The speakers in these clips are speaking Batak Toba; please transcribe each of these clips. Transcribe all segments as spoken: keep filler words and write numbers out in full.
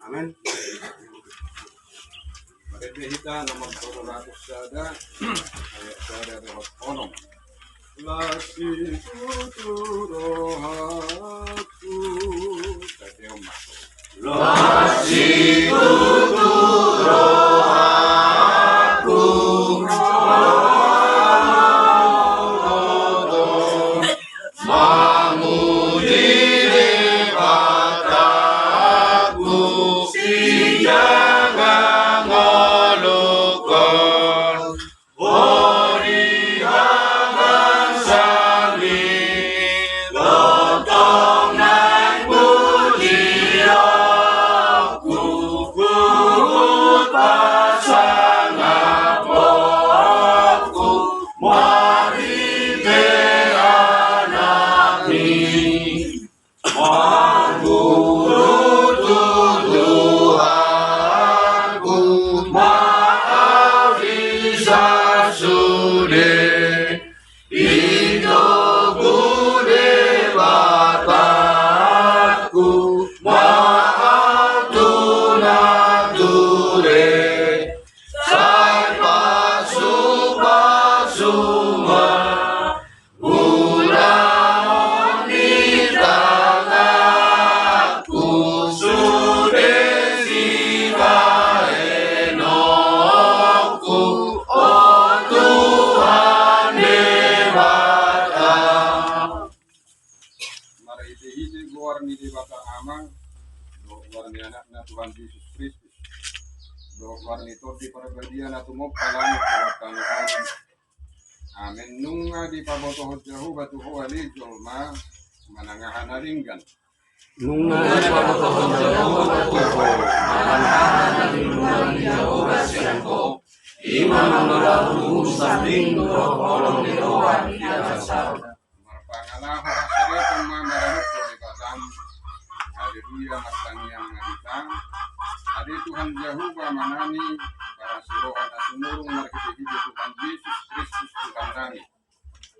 Amen. Marende hita nomor tolu ratus sada, ayat sada dohot onom. Las situtu rohangku. Tadehon ma. Las situtu rohangku. Mamuji Debatangku, sijaga ngolungkon. Hori habangsami, tongtong nang pujionku, huhut pasangaponku, marhite Anakmi. Mangulu tu Tuhanku, ma au bisa sude, di togu Debatangku, ma au tu nature, sai pasupasu ma. Ulaon ni tanganku sude sibahenonku, o Tuhan Debata. Marhitehite goar ni Debata Ama, dohot goar ni Anakna Tuhan Jesus Kristus, dohot goar ni Tondi Parbadia na tumompa langit dohot tano on. Amen. Nunga dipabotohon Jahowa tu ho ale jolma manang aha na denggan. Nunga dipabotohon Jahowa tu ho manang aha na niluluan ni Jahowa sian ho. I ma na mangalaho luhut sanding dohot holong ni roha di atas au. Marpangalaho hasadehon ma maradophon Debatam. Haleluya, martangiang ma hita. Ale Tuhan Jahowa Amanami, barang siroha na sumurung marhitehite Tuhan Jesus Kristus Tuhannami.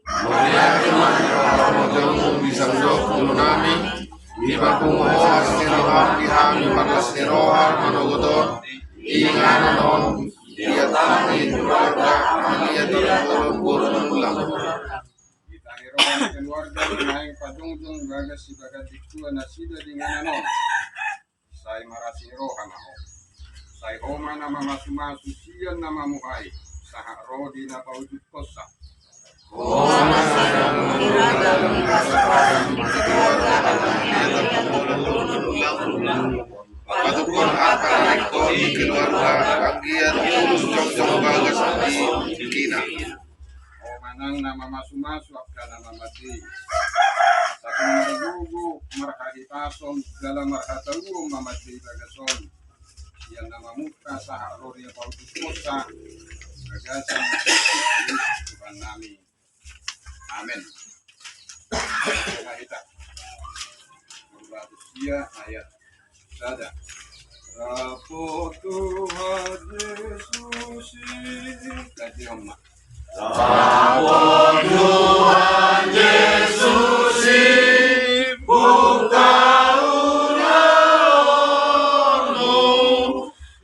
Mauliate ma di roham, Jahowa, di sanggar ngolunami, diparpungu ho las ni roham di hami marlas ni roha manogot on, di inganan on, di atas ni keluarga, mangaliat di angka boru ni hulahula. Di tangan ni roha ni keluarga na naeng pajongjong bagas sibagas di tua nasida di inganan on. Sai marasi roha ma ho. Sai ho ma na mamasumasu sian na mamuhai, sahat ro di na paujungkonsa. Ho ma na sai mangurata di keluarga. Patuduhon angka na ingkon di keluarga, anggiat tulus jongjong bagas di tingkina. Ho ma nang na mamasumasu angka na mamandei. Sahat margogo marhahipason jala marhatauon mamandei bagas on. Sian na mamungka sahat ro di na paujungkonsa, bagasan Kristus Tuhannami. Amen. Nah, hita. Nomor ratus sia ayat sada. Rap Tuhan Jesus i. Tadehon ma. Rap Tuhan Jesus i, buka ulaonmu,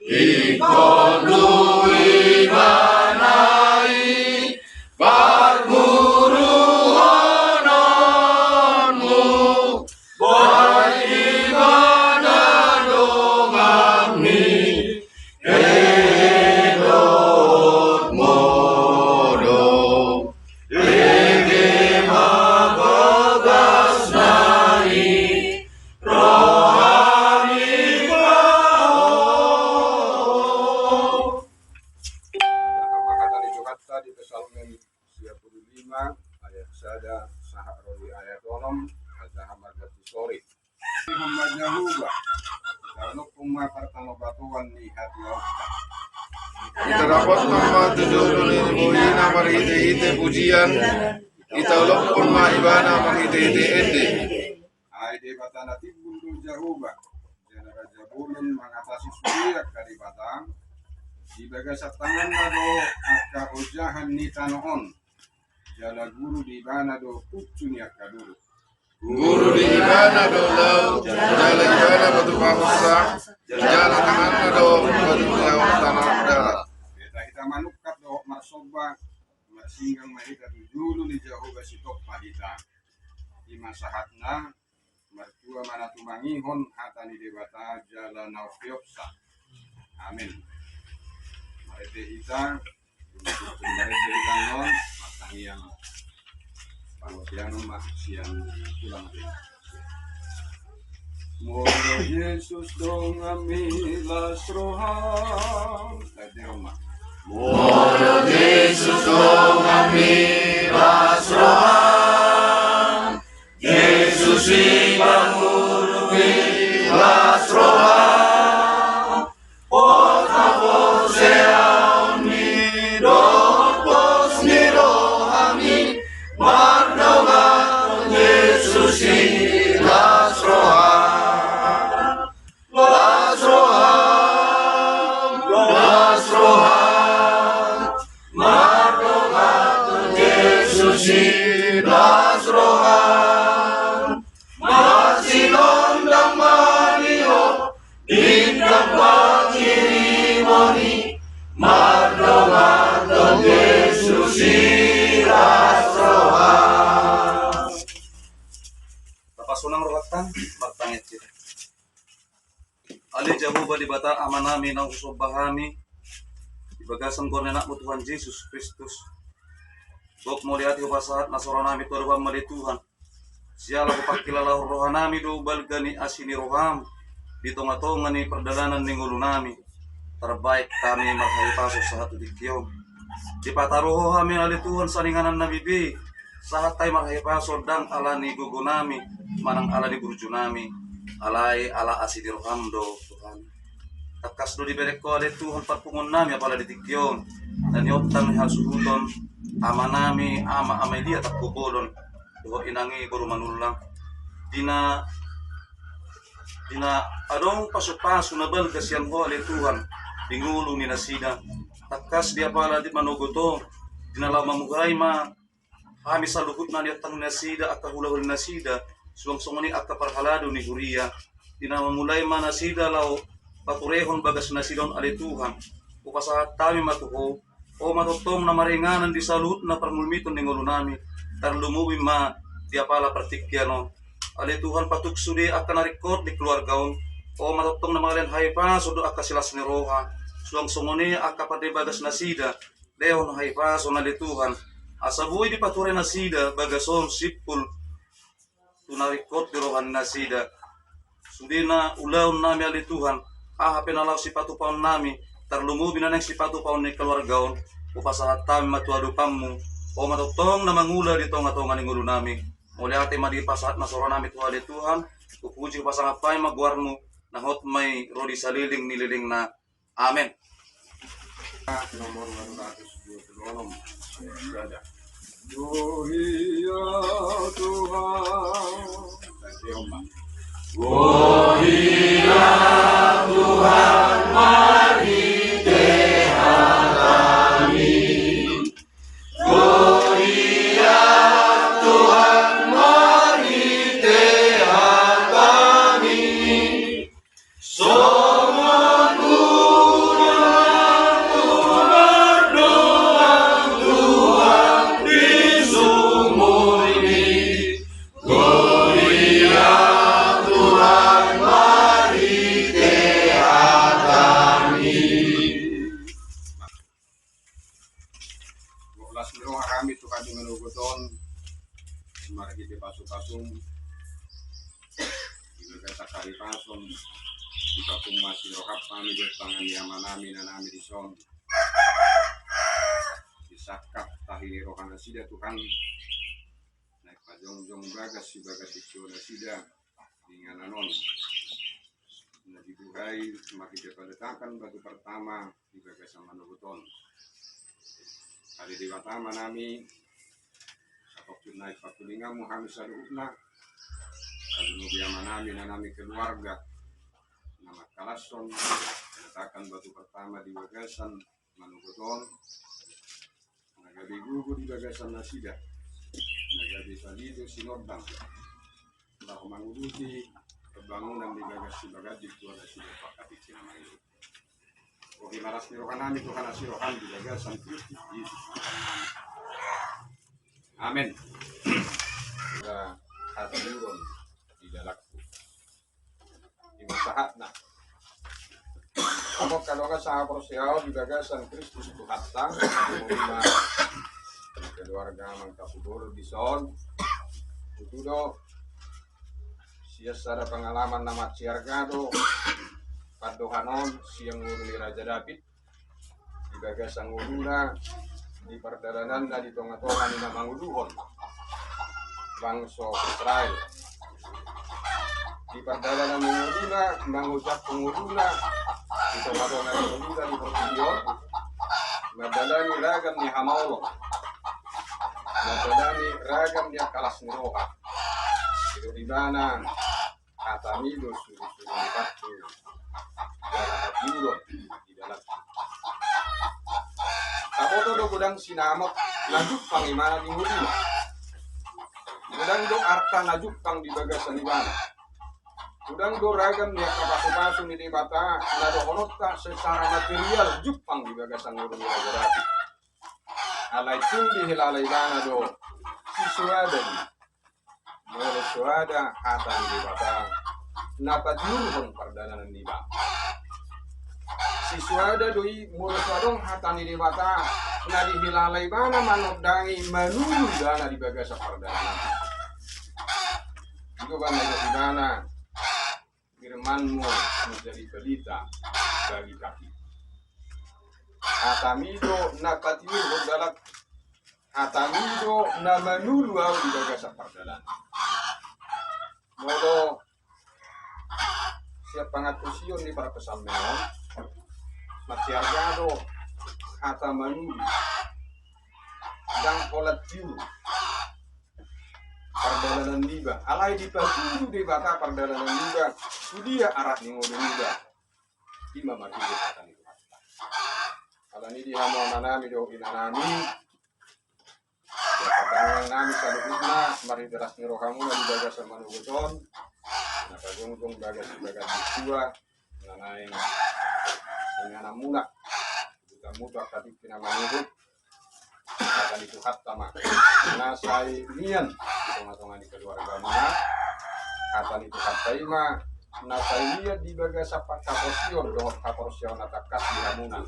ingkon tu Ibana i parguruononmu, bahen Ibana donganmi, hehe dohot modom, hehe ma bagasna i, rohami bahen. Adalah maka dari Tuhan tadi Psalmen sia pulu lima ayat sada sahat ro di ayat onom, adalah maka di sore. Homa Jahowa, taolopon ma partanobatoan ni hatuaonta. Ita dapothon ma tu jolo ni bohina marhitehite pujian, ita olophon ma Ibana marhitehite ende. Ai Debata na timbul do Jahowa, jala raja bolon mangatasi sude angka debata. Di bagasan tanganna do angka ojahan ni tano on, jala guru di Ibana do punsu ni angka dolok. Guru di Ibana do laut, jala Ibana batu pangsa, jala Singgang ma hita tu julu ni Jahowa, sitop ma hita. I ma sahatna. Martua ma na tumangihon hata ni Debata jala na umpeopsa. Amen. Marende hita. Marende hita non, martangiang. Pangotian ma sian tulang. Molo Jesus donganmi, las roham. Tadi, Oma. Molo Jesus donganmi, las roham. Jesus i panguluhami, las roham. Pos haporseaonmi dohot pos ni rohami, mardongan Jesus i, las roham. Las roham, las roham, mardongan Jesus i, las roham. Masinondang ma di ho, indang pangirimon i, mardongan Jesus i, las roham. Tapasonang rohanta, martangiang hita. Ale Jahowa Debata Amanami, naung husomba hami di bagasan goar ni AnakMu Tuhan Jesus Kristus. Gok mauliate hupasahat na so rohanami tu adopanMu ale Tuhan. Siala hupangkilalahon rohanami do balga ni asi ni rohaM di tongatonga ni pardalanan ni ngolunami. Tarbahen hami marhahipason sahat tu tingki on. Dipataru Ho hami ale Tuhan sian ingananNami be, sahat hami marhahipason ndang ala ni gogonami manang ala ni burjunami, alai ala asi ni rohaM do Tuhan. Tangkas do dibereng Ho ale Tuhan parpunguannami apala di tingki on, na niontang ni hasuhuton amanami Ama Amelia Tangkubolon dohot inang i boru Manullang. Di na, di na adong pasupasu na balga sian Ho ale Tuhan di ngolu ni nasida. Tangkas di apala di manogot on, di na laho mamuhai ma hami saluhutna niontang ni nasida, angka hulahula ni nasida, suang songon i angka parhalado ni huria. Di na mamulai ma nasida laho paturehon bagas nasida on ale Tuhan, hupasahat hami ma tu Ho. Ho ma tongtong na maringanan di saluhutna parmulmiton ni ngolunami, tarlumobi ma di apala partingkian on. Ale Tuhan, patuk sude angka na ringkot di keluarga on. Ho ma tongtong na mangalehon hahipason dohot angka silas ni roha, suang songon i angka pande bagas nasida, lehon hahipason ale Tuhan, asa boi dipature nasida bagas on simpul tu na ringkot di roha ni nasida. Sude na ulaonnami ale Tuhan, aha pe na laho sipatupaonnami, tarlumobi na naeng sipatupaon ni keluarga on, hupasahat hami ma tu adopanMu. Ho ma tongtong na mangula di tongatonga ni ngolunami. Mauliate ma di pasahat na so rohanami tu Ho ale Tuhan. Hupuji hupasangap hami ma goarMu, na hot ma i ro di saleleng ni lelengna. Amen. Nomor dua ratus dua puluh enam. Ada. Oh iya Tuhan. Oh iya Tuhan, marhite hataMi. Oh iya Tuhan, marhite hataMi. Songon hudok mardongan Tuhan di sumurmi. Gloria Tuhan, marhite hataMi. Las ni roha hami Tuhan di manogot on, marhite pasupasuM, di bagasan hahipason, di patung masi roham hami di tangan ni amanami, inanami dison. Disangkap tahi ni roha nasida Tuhan, naeng pajongjong bagas sibagas sitio nasida di inganan on. Na dibuhai marhite paletakan batu pertama di bagasan manogot on. Ale Debata Amanami, satongkin nai pangkulinganMu hami saluhutna, tarlumobi amanami, inanami keluarga, na mangkalashon paletakan batu pertama di bagasan manogot on, na gabe gogo di bagasan nasida, na gabe palito sinondang laho manguduti pembangunan di bagas sibagas di tua nasida pangkatiti na mangido. Oke, las ni rohanami Tuhan, asi rohaM di bagasan Kristus Jesus Tuhan nami. Amen. Hatiuron di dalanku. Ima sahatna. Amang, angka dongan sahaporseaon di bagasan Kristus Tuhanta, ima keluarga Amang Tapubodo dison. Tutu do sian sada pangalaman na marsiarga do pandohan on sian ngolu ni Raja David. Di bagasan ngoluna, di pardalananna, di tongatonga ni na manguluhon bangso Israel. Di pardalanan ni ngoluna, mangojakhon ngoluna di tongatonga ni ngoluna di portibi on, mandalani ragam ni hamaolon, mandalani ragam ni angka las ni roha. Didok ibana, hatami do surusuruan ni batu jala hatiuron di dalanku. Taboto do godang sinamot na jumpang ibana di ngoluna. Godang do arta na jumpang di bagasan ibana. Godang do ragam ni angka pasupasu ni Debata na dohononta secara material jumpang di bagasan ngolu ni Raja David. Alai tung dihilala ibana do sisoada i, molo soada hata ni Debata na patiurhon pardalanan ni ibana. Sisoada do i molo so adong hata ni Debata na dihilala ibana manondangi, manulu ibana di bagasan pardalanan. Didok ibana, firman-Mu menjadi pelita bagi kaki. Hatami do na patiurhon dalan, hatami do na manulu ahu di bagasan pardalanan. Molo sian pangantusion ni parpsalmen on, marsiarga do hata manulu, ndang holan tiur pardalanan niba, alai dipatuju Debata pardalanan niba, tu dia arah ni ngolu niba. Ima marhite hata ni Tuhanta. Alani i di hamu amanami dohot inanami, di angka pangidoannami saluhutna, marhite las ni rohamuna di bagasan manogot on, na pajongjong bagas di bagas di tua, na naeng ingananmuna, di hamu tu angka tingki na mangihut, hata ni Tuhanta ma na sai mian di tongatonga ni keluargamuna. Hata ni Tuhanta i ma na sai mian di bagasan panghaporseaon dohot haporseaon na tangkas di hamuna.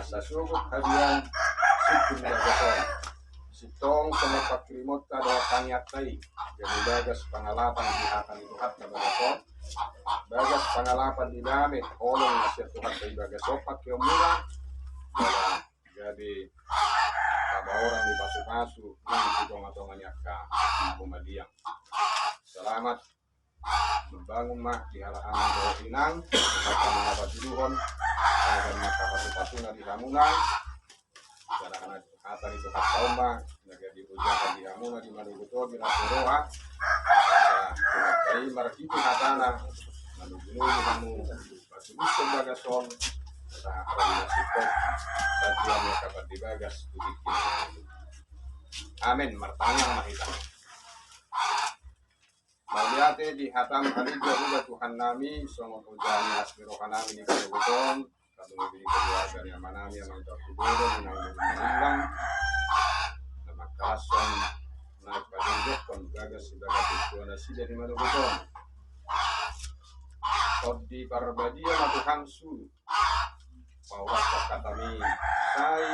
Asa sogot haduan sungkun di bagas on. Sintong songon pangkirimonta dohot tangiangta i, gabe bagas pangalapan di hata ni Tuhanta bagas on. Bagas pangalapan di dame holong na sian Tuhanta i bagas on pangkeonmuna. Jala gabe habaoran ni pasupasu nang di tongatonga ni angka na humaliang. Selamat membangun ma di halak anak dohot inang, angka na patiurhon, ragam ni angka pasupasuna di hamuna. Jala hata ni Tuhanta on ma na gabe ojahan di hamuna di manogot on di las ni roha. Asa Tuhanta i marhite hatana manogunogu hamu, pasupasu bagas on, asa hata ni Tuhanta i ma na gabe ojahan di bagas tu tingki. Amen. Martangiang ma hita. Mauliate di hataM, ale Jahowa Tuhannami, songon ojahan ni las ni rohanami di manogot on, tadong di keluarga ni amanami, Amang Tapubodo, Inang Boru Manullang, na mangkalashon, na pajongjongkon bagas sibagas tua nasida di manogot on. Tondi Parbadia ma Tuhan, sulu pauraskon hataMi, sai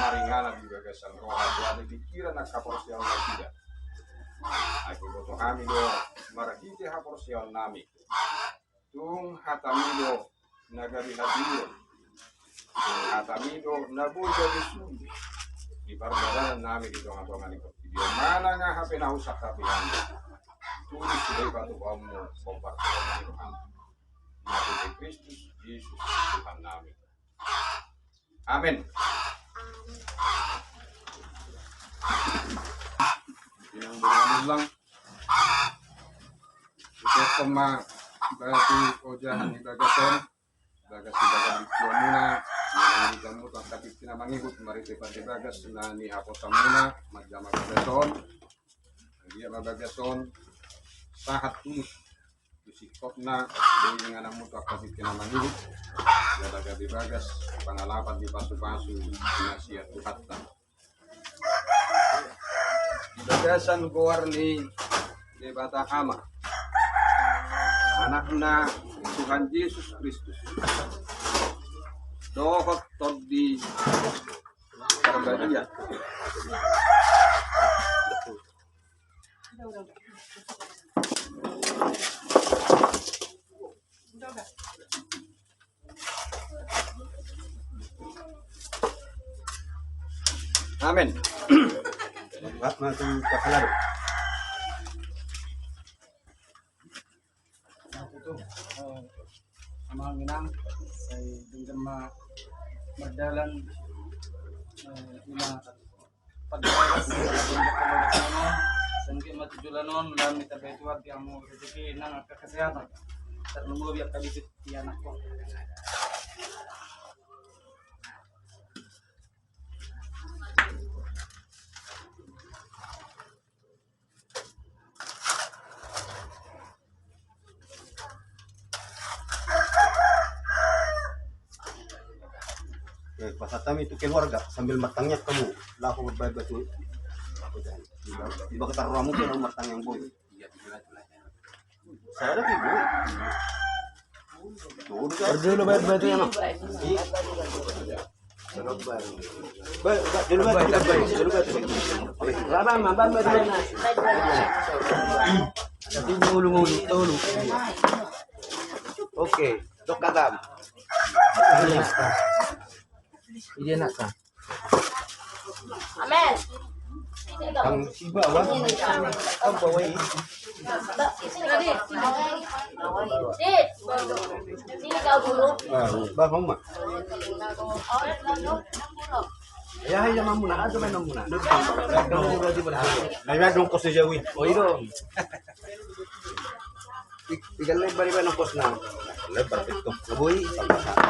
maringanan di bagasan roha, tua ni pikiran, angka haporseaon nasida. Ai huboto hami do marhite haporseaonnami, tung hataMi do na gabe hatiuron, tung hataMi do na boi gabe sulu di pardalanannami di tongatonga ni portibi on. Manang aha pe na husangkapi hami, tulis do i patupaonMu hombar tu roha ni rohaM. Marhite Kristus Jesus Tuhannami. Amen. Inang Boru Manullang, huboto ma batu ojahan ni bagas on, bagas di bagas di tuamuna, na di hamu tu angka tingki na mangihut, marhite pande bagas na nihaposanmuna manjama bagas on. Dia ma bagas on sahat tulus tu singkopna, boi ingananmu tu angka tingki na mangihut, jala gabe bagas pangalapan di pasupasu na sian Tuhanta. Bagasan goar ni Debata Ama, Anakna Tuhan Jesus Kristus, dohot Tondi Parbadia. Amen. Selamat malam, Pak Halado. Amang inang, sai denggan ma mardalan, eh, ima. Pagbagas, pagbagas, sangkit mati julanon, lami tabai tuat di amu rezeki nang angka kesehatan. Tarlumobi angka bibit di anakku. Eh, pasahat hami tu keluarga sambil martangiang hamu. Laho baen batu. Di bagasan rohamu pe hamu martangiang boi. Sada pe boi. Tuh, udah. Parjolo baen batu ya, Mang. Ba-, ba-, jolo batu, jolo batu, jolo batu. Laban, ma, ban batu na. Tapi ngulu-ngulu, tolu. Oke, dok kagam. Ini enak, Kak. Amen. Ang siba, wa? Ang bawai. Sit. Sini kau dulu. Ah, ba, mama. Ya, ya, mamuna. Ada main mamuna. Nah, ya, dong, kos jauh. Oh, itu. Tiga lebar iba nang kosna. Lebar itu. Boi.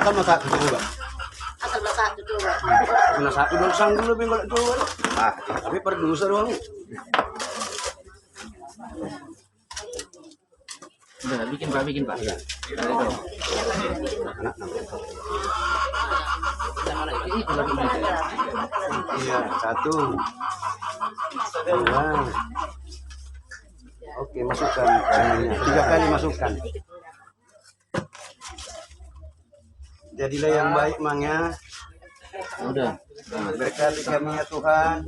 Asal masa tu coba. Asal masa tu coba. Masa tu dong sang dulu bengkol tu. Ah, tapi perdosa doang. Udah, bikin, Pak, bikin, Pak. Iya. Itu lagi. Iya, satu. Dua. Oke, masukkan tangannya. Tiga kali masukkan. Jadilah yang baik, Mang, ya. Udah. Berkati kami, ya Tuhan.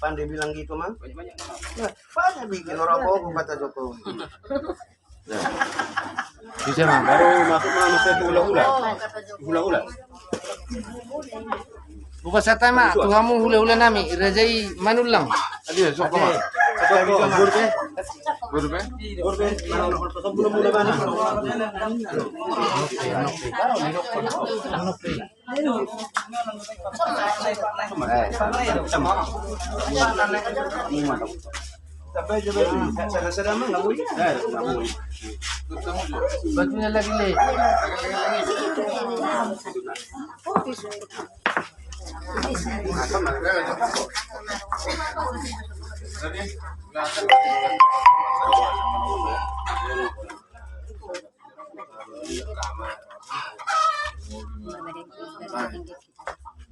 Pandai bilang gitu, Mang. Nah, pandai bikin orang bohong, kata Jokowi. Bisa, Mang. Baru masuk, Mang, masuk ke hula-hula. Hula-hula. Buka sata ma, tu hamu hula-hula nami, raja i Manullang. Aduh, sok, Mang. Sok, Mang. Guru pe? Guru pe? Guru pe? Mana, mana, mana, mana? Batunya lagi, Le.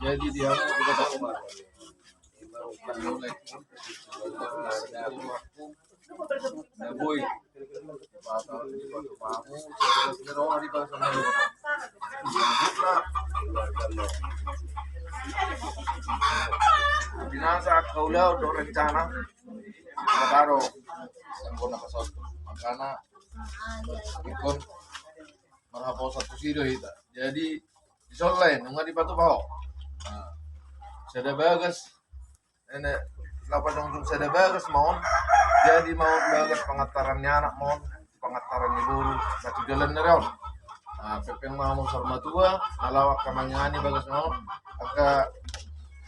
Jadi dia kita tahu, Pak. Nah, boy. Binasa kau lau do rencana. Baru. Yang guna pesawat. Makana ikon marhaposan tu si do hita. Jadi, isolai, nunga dipatupa ho. Nah, sada bagas, ene, lapan jongjong sada bagas ma on. Jadi ma on bagas pangantaran ni anak ma on, pangantaran ni boru, satu jalan ni on. Nah, pepeng ma hamu saur matua, na laho angka mangihani bagas ma on, angka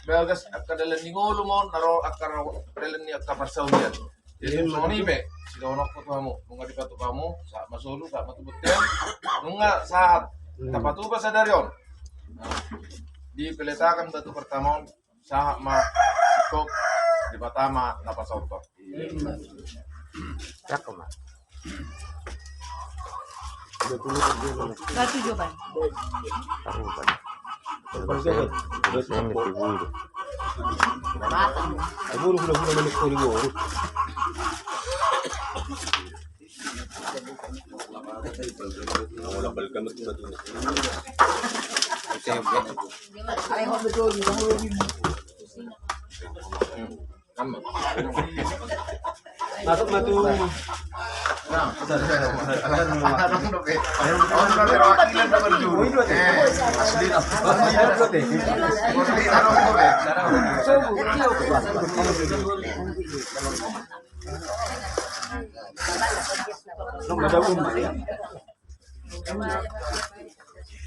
bagas, angka dalan ni ngolu ma on, na ro angka dalan ni angka parsaulian. Jadi songon i pe, sidohononku tu hamu, nunga dipatupa hamu, sahat ma solu, sahat ma tu bontean, nunga sahat, tapatupa sadari on. Nah, dipeletakan batu pertama on, sahat ma singkop, Debata ma na pasaorhon. Cakep, Mak. Batu jo, Bang. Tahu, Bang. Batu jo, Bang. Batu jo, Bang. Buru hula-hula manuk kori boru. Masuk ma tu.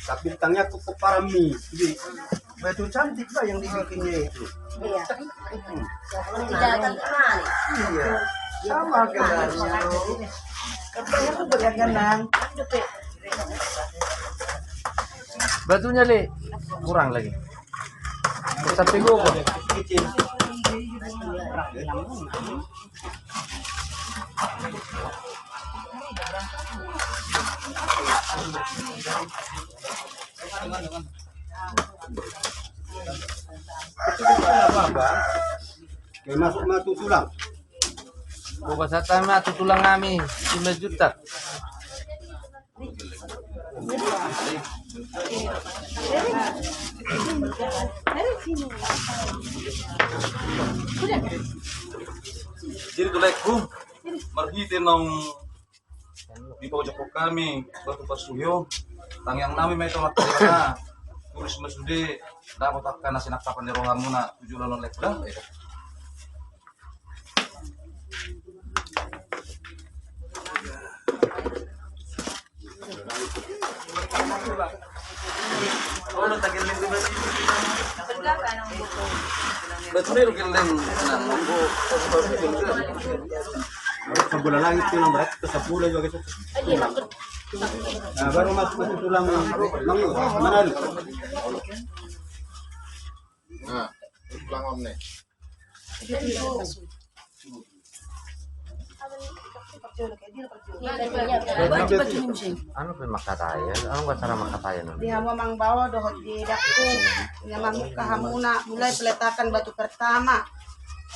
Tapi tangannya cukup parah mi. Batu cantik lah yang dibikinnya itu. Iya. Iya. Sama gelarnya. Katanya tuh bergangan. Batunya, Le, kurang lagi. Sampai gua kok. Oke, masuk ma tu tulang. Buka sata ma tu tulang nami, lima juta. Jadi tu lekku, marhite naung dipaojakhon hami batu pasuhi on, tangiang nami ma i tu Amanta Debata, tulis ma sude, dapot angka na sinangkapan ni rohamuna tu joloan on, lekku da. Sabola langit tu nang, berarti ke sabola juga gitu. Nah, baru masuk ke tulang, Mang, mana lu? Nah, tulang om nih. Anu pe makataya, anu nggak cara makataya, no? Di hamu amang bao dohot di dakku, na mamungka hamuna mulai peletakan batu pertama.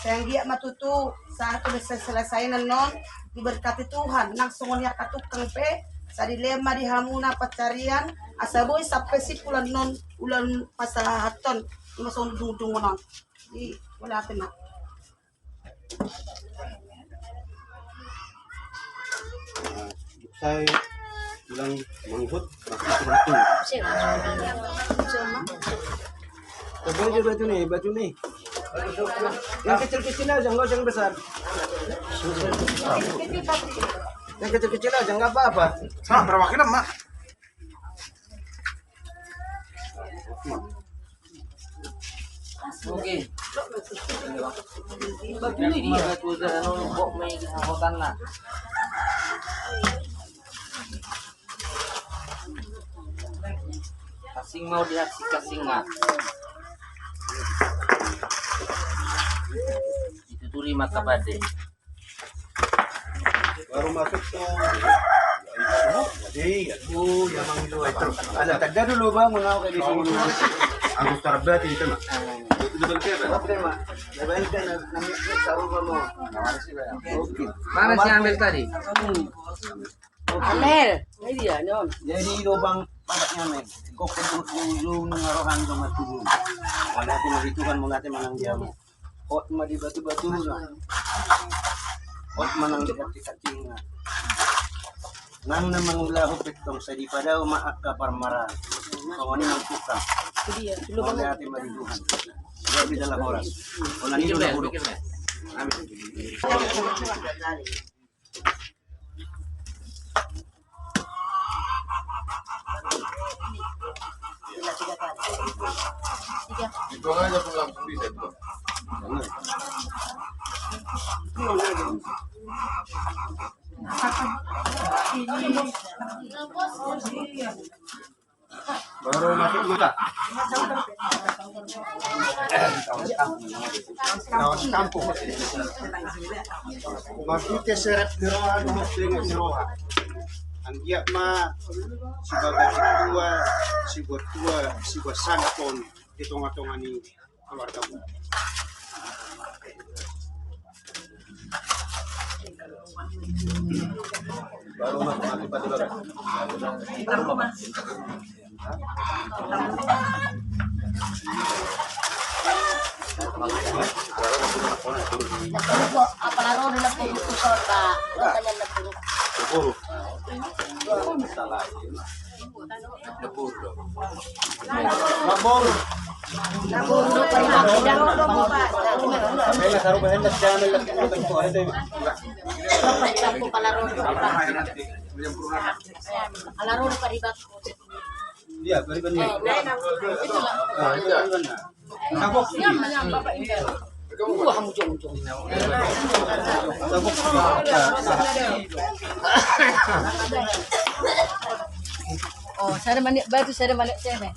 Sai anggiat ma tutu sahat tu selesai-selesaian non, diberkati Tuhan, nang songon i angka tukang pe, sai dilehon ma di hamuna pansarian, asa boi sampe simpulan non, ulaon pasahathon, ima songon dung-dung non. Di, mauliate ma. Sai bilang manggut, berarti kurang tuh. Coba aja batu nih, batu nih. Yang kecil-kecil aja, nggak usah yang besar. Yang kecil-kecil aja, nggak apa-apa. Sama, berapa kilo, Mak? Oke. Batu ni dia, batu dah nol bok mai di angkotanna. Kasing mau di kasing, kasing, nah. Itu turi maka pade. Baru masuk tu. Iya. Oh, ya, Mang, itu. Ada tanda dulu, Bang, mau naik di sini. Agus Tarbati itu, Mak. Itu betul ke, Bang? Oke, Mak. Ya, baik, kan, nanti tahu, Bang, mau. Oke. Mana si Amel tadi? Amel. Ini dia, non. Jadi, lubang padatnya, Amel. Kok ke ujung rohan sama tubuh. Kalau aku mau di Tuhan, mau nanti menang dia, Mak. Hot ma di batu-batuna. Hot ma nang di kaki-kakina. Nang na mangulahon pe tong, sai dipadao ma angka parmaraan. Songon i nang tukang. Mauliate ma di Tuhan. Jadi dalam horas. Holan i do na hudok. Amin. Itu aja pun langsung bisa itu. Baru masuk mula. Kawan kampung. Marhite serep ni roha, dohot denggan ni roha. Anggiat ma sibagas tua, sibuat tua, sibuat sangap on di tonga-tonga ni Oh, sada manik batu, sada manik seme.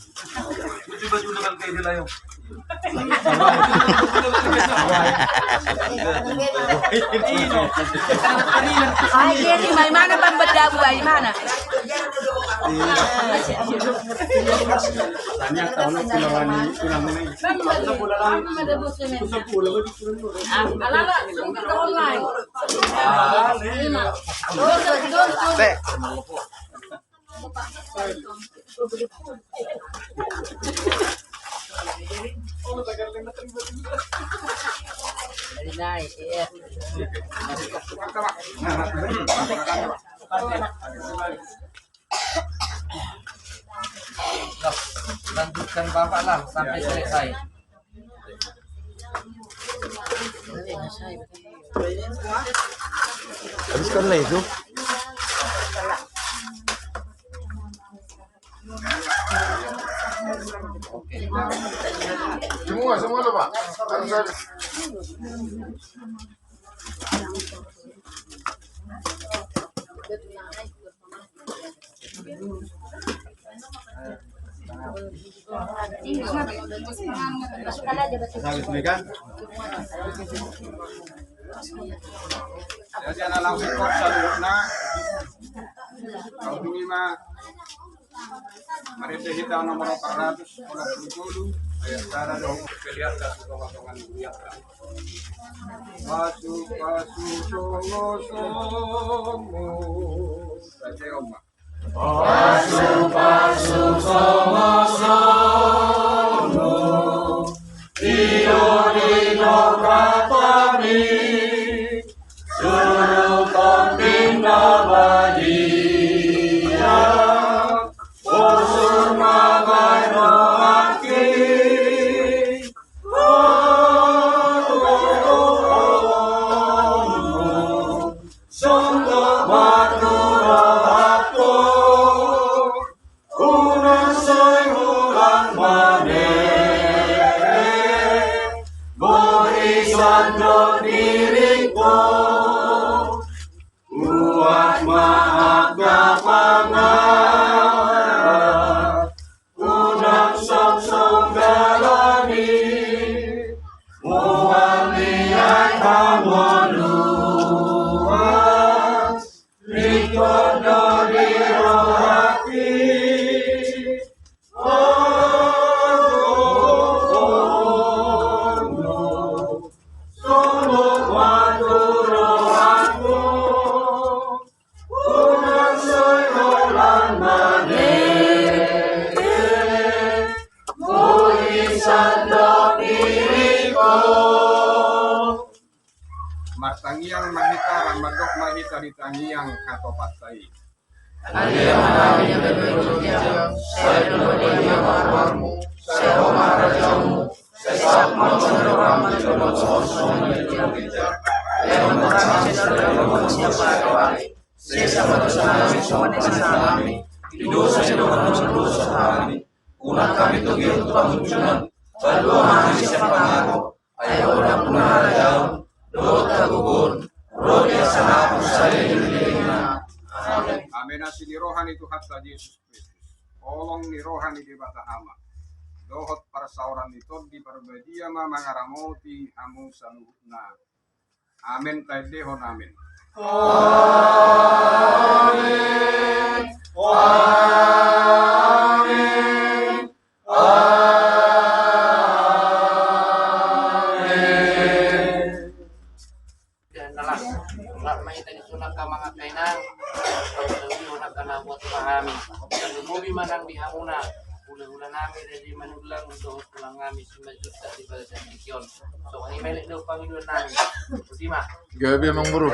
Ai, dia ni, mai mana pambedabu, ai mana? Alala, suka online. Lima. Dosa, dosa. Lanjutkan Bapak lah sampai selesai. Habiskanlah itu. Semua, semua tuh, Pak. Harus ada. Jadi anak langsung kok saluhutna. Kau dulu, Ima. Marende hita nomor empat ratus, opat puluh tolu, ayat sada, dohot peliharta tu tongatonga ni huriatta. Pasu-pasu songo-songo. Saja, Oma. Pasu-pasu songo-songo. Tio di no katami. Suru tombing na badia, bosur ma manoaki. Songgop ma tu rohangku. Unang sai hulang mane, boi sandok diringku. Buat ma angka pangan, unang songsong dalani. Mual ni ai hangoluan. Ringkot do di rohangki. Songgop ma tu rohangku. Unang sai holan mane. Boi sandok diringku. Martangiang ma hita, rap mandok ma hita di tangiang hatopatta i. Ale Amanami na di banua ginjang, sai pinarbadia ma goarmu, sai ro ma harajaonmu, sai saut ma tondimu di banua tonga on songon na di banua ginjang. Ale Amanami na di banua ginjang, sesa ma dosanami songon na sesa hami di dosa ni dongan na mandosa tu hami. Unang hami togihon tu pangunjunan, palua ma hami sian pangago. Ai Ho do nampuna harajaon dohot hagogoon, ro di hasangapon saleleng ni lelengna. Amen. Amen. Asi ni roha ni Tuhanta Jesus Kristus, holong ni roha ni Debata Ama, dohot parsaoran ni Tondi Parbadia ma mangaramoti hamu saluhutna. Amen. Taendehon amen. Amen. Amen. Amen. Rap ma hita di sunak ka mangangkai nang. Tau tau di onak ka na buat pahami. Kalau mobi manang di hamuna. Hula-hula nami dari manulang untuk tulang nami sima juta di balasan dikion. So ini melek do pangiduan nami. Terima. Gabe mang bro.